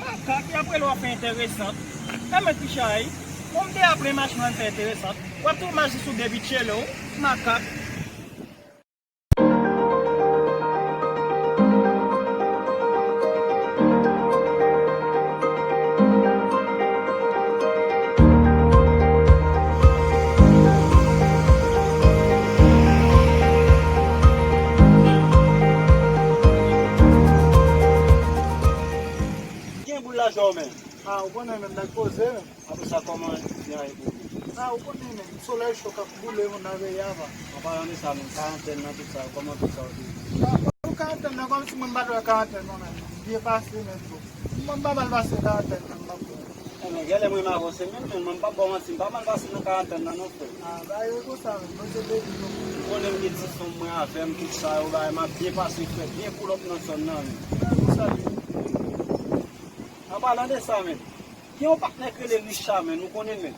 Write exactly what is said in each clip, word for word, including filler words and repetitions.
Makak, y ap rele w ap fè enteresant. Enben, ti chay, bon, m te apre machin nan fè enteresant. W ap tou mache sou de bitchelo, makak. Gen boul lajan w menm. A, ou konnen menm, nèg poze menm. Apre sa, kòman jan ye pou ou? A, ou konnen menm, solèy cho k ap boule moun nan peyi a, pa. An palan de sa menm, karantèn nan, tout sa, kòman tout sa ou te ye? A, pou karantèn nan, kòmsi mwen m pa t wè karantèn non menm. Byen pase menm tou. Mwen m pa mal pase karantèn nan, m p ap. Enben, genlè mwen m avanse menm, men mwen m p ap ba w manti, m pa mal pase nan karantèn nan non, frè. A, bagay yo konsa menm, Bondye beni nou. Ou konnen m gen ti fanm mwen avè m, tout sa yo, bagay m ap byen pase, frè, byen pull up nan zòn nan menm. Bagay konsa li ye. An palan de sa menm, gen yon patnè k rele Richard menm, ou konnen l menm.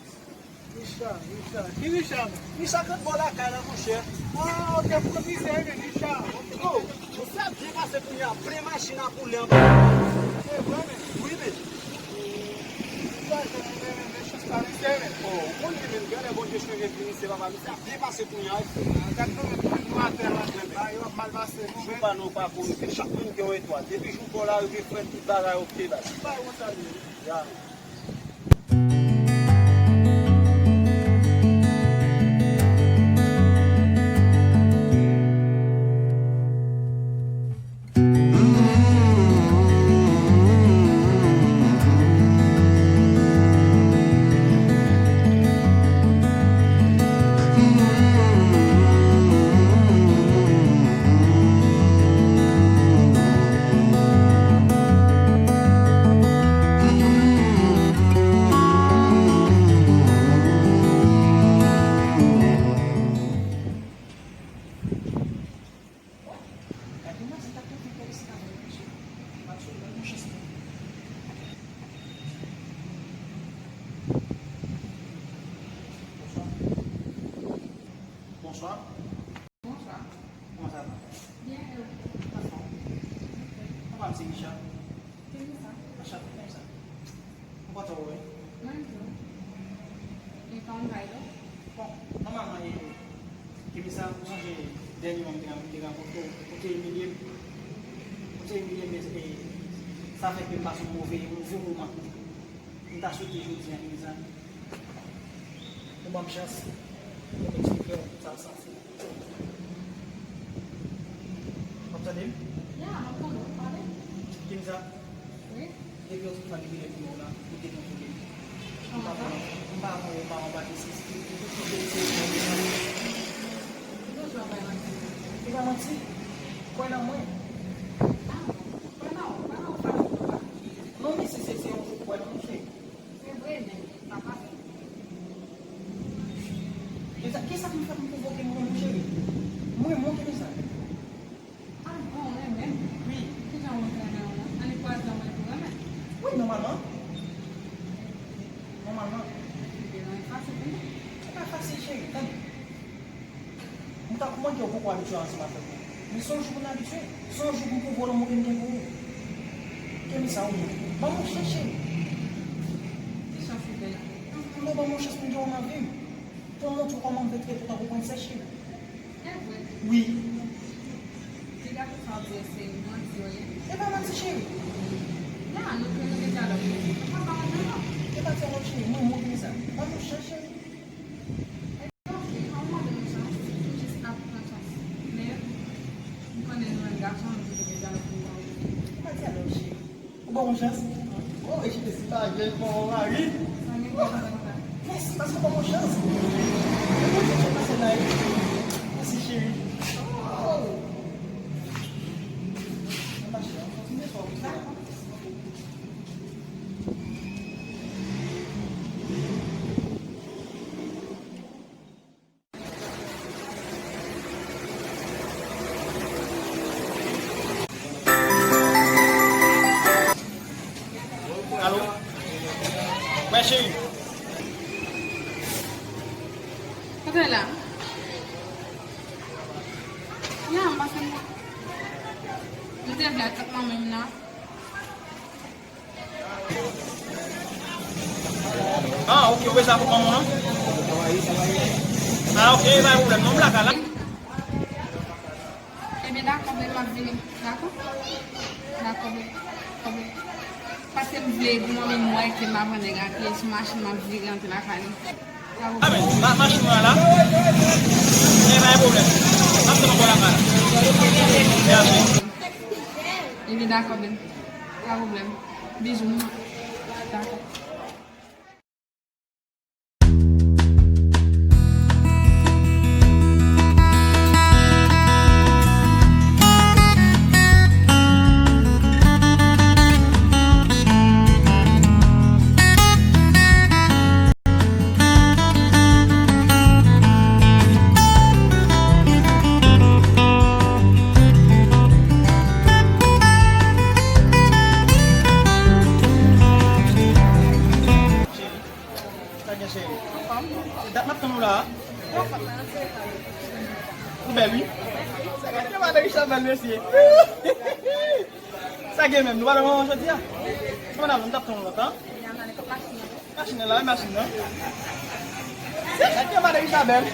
Richard, Richard. Ki Richard menm? Richard k ret bò lakay la, monchè. A, ok, pou Richard, men Richard, ok. Oh, sa byen pase kounye a, plen machin ap boule anba. Se vre, men. Wi, men. Richard, men, men, men, men, chans pa Richard, men. Oh, ou konnen, men, genlè Bondye chanje vini, se papa, men sa byen pase kounye a, wi. A, gad nou, men, nou atè la, men, bagay yo ap mal pase, nou, men. Jou pa nou pa kouri, chak moun gen yon etwal. Depi jou pa w la rive, frè, tout bagay ok, baz. Tout bagay konsa li ye. Ya. Bonswa. Bonswa. Kòman sa va? Byen, e ou? Anfòm. Papa m se Richard. Kiyès sa? Richard, kòman sa? Ou kontan wè? Mwen tou. Li pa yon bagay tou? Bon, nòmalman, e, Kemisa, ou sonje dènyèman m te, m te rankontre w, ou te imilye m. Ou te imilye m, e, sa fè ke m pase yon move, yon move moman. M ta swete jodi a, Kemisa, ou ban m chans pou m eksplike w sa m santi. W ap tande m? Ya, m ap tande w, pale. Kenza, wi, depi yon ti fatige lè pou w la, ou dekontwole m. M pa pran, m pa pran ou pa yon batisis. Ou toujou ese yon de sa. Ou toujou ap bay manti. E pa manti. Kwè nan mwen. A, kwè nan ou, kwè nan ou fasil, papa. Non, men si se, se yon jou kwè nan mwen, cheri. Se vre, men sa pa fèt. Kisa, kisa ki fè m pwovoke m renmen w, cheri? M renmen w, Kenza. A bon, w renmen m? Wi. Kijan w renmen w lan? Annik kwaze an mwen tou renmen. Wi, nòmalman. Nòmalman. Ebyen, e fasil pou mwen. Se pa fasil, cheri. Tande. M ka konprann ke w poko abitye ansanm avèk mwen. Men se yon jou pou n abitye. Se yon jou pou m pwouve w lanmou ke m gen pou ou. Kenza, ou menm. Ban m yon chans, cheri. Ki chans ou fè la? M, m ban m yon chans pou m gen w nan vi m. Pou m montre w kòman m vle trete w tankou prensès, cheri. E vre? Wi. Ti gason sa w di a se manti w ye? E pa manti, cheri. Ya, nou fè nou gen dyalòg. Mwen pa konprann non. E pa dyalòg, cheri. Mwen, mwen, Kenza. Ban m yon chans, cheri. Ok, an mande nou chans, nou jis ap pran chans. Men, m konnen nou menm gason, nou toujou gen dyalòg pou nou. Pa dyalòg, cheri. Ou ban mwen chans? Oh, e cheri, si pa gen bon mari. Sa gen bon mari. Mèsi, paske w ban mwen chans. Mwen kontan ke w pase la, wi. Mèsi, cheri. Oh. Mwen pa cheri, kontinye fè w. Alo? Wè, cheri. Kote w la? Ya, m pase m. M te vle ak manmi m nan. Ah, ok, ou bezwen pou manman an? Ah, ok, pa gen pwoblèm non, m lakay la. Ebyen, dakò, bèl, m ap vini. Dakò? Dakò, bèl. Dakò, bèl. Paske m vle pou manmi m wè ke m pa pran nèg a pye sou machin, m ap vire antre lakay li. Ah, men, ma-, machin nan la. Ebyen, pa gen pwoblèm. M ap tann ou bò lakay la. Mèsi. Ebyen, dakò, bèl. Pa pwoblèm. Bizou, mwen. Dakò. Sa gen, cheri? Anfòm. Se dat m ap tann ou la a. Ou bèl, wi. Sa gen, ke madan Richard bèl, mesye. Sa gen menm, nou pa nan moman jodi a. Mwen, m t ap tann ou lontan. Machin nan la, machin nan. Se dat ke madan Richard bèl.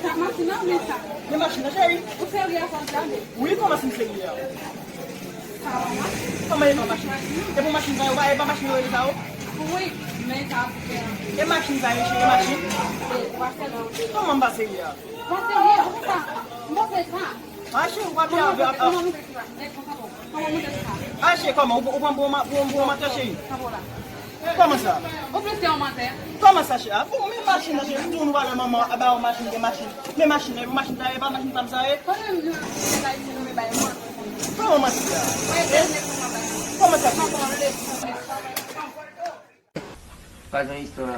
Sa machin nan, men sa. Men machin nan, cheri. Ou serye a sa w gade? Wi, kòman si m serye a? Sa pa machin. Kòman e pa machin? E pou machin sa yo, e pa machin yo rele sa yo? Wi, men sa ap fè. E machin sa yo, cheri, e machin? E, w ap fè la. Kòman m pa serye a? Mwen serye, ou konn sa? Mwen fè sa. Mache, ou pa byen avè, a, a. Kòman mwen fè sa? Kòman mwen fè sa? Mache, kòman? Ou, ou pran pou yon ma-, pou yon, pou yon mantè, cheri? Sa bon la. Kòman sa? Ou vle se yon mantè? Kòman sa, cheri? A, bon, men machin nan, cheri. Tou nou valè manman, a, ba yon machin, gen machin. Men machin nan, machin sa, e pa machin pa m sa, e. Kòman m di w, se bay, se nou, men bay mwen. Kòman manti sa? Kòman sa? Pa jan istwa.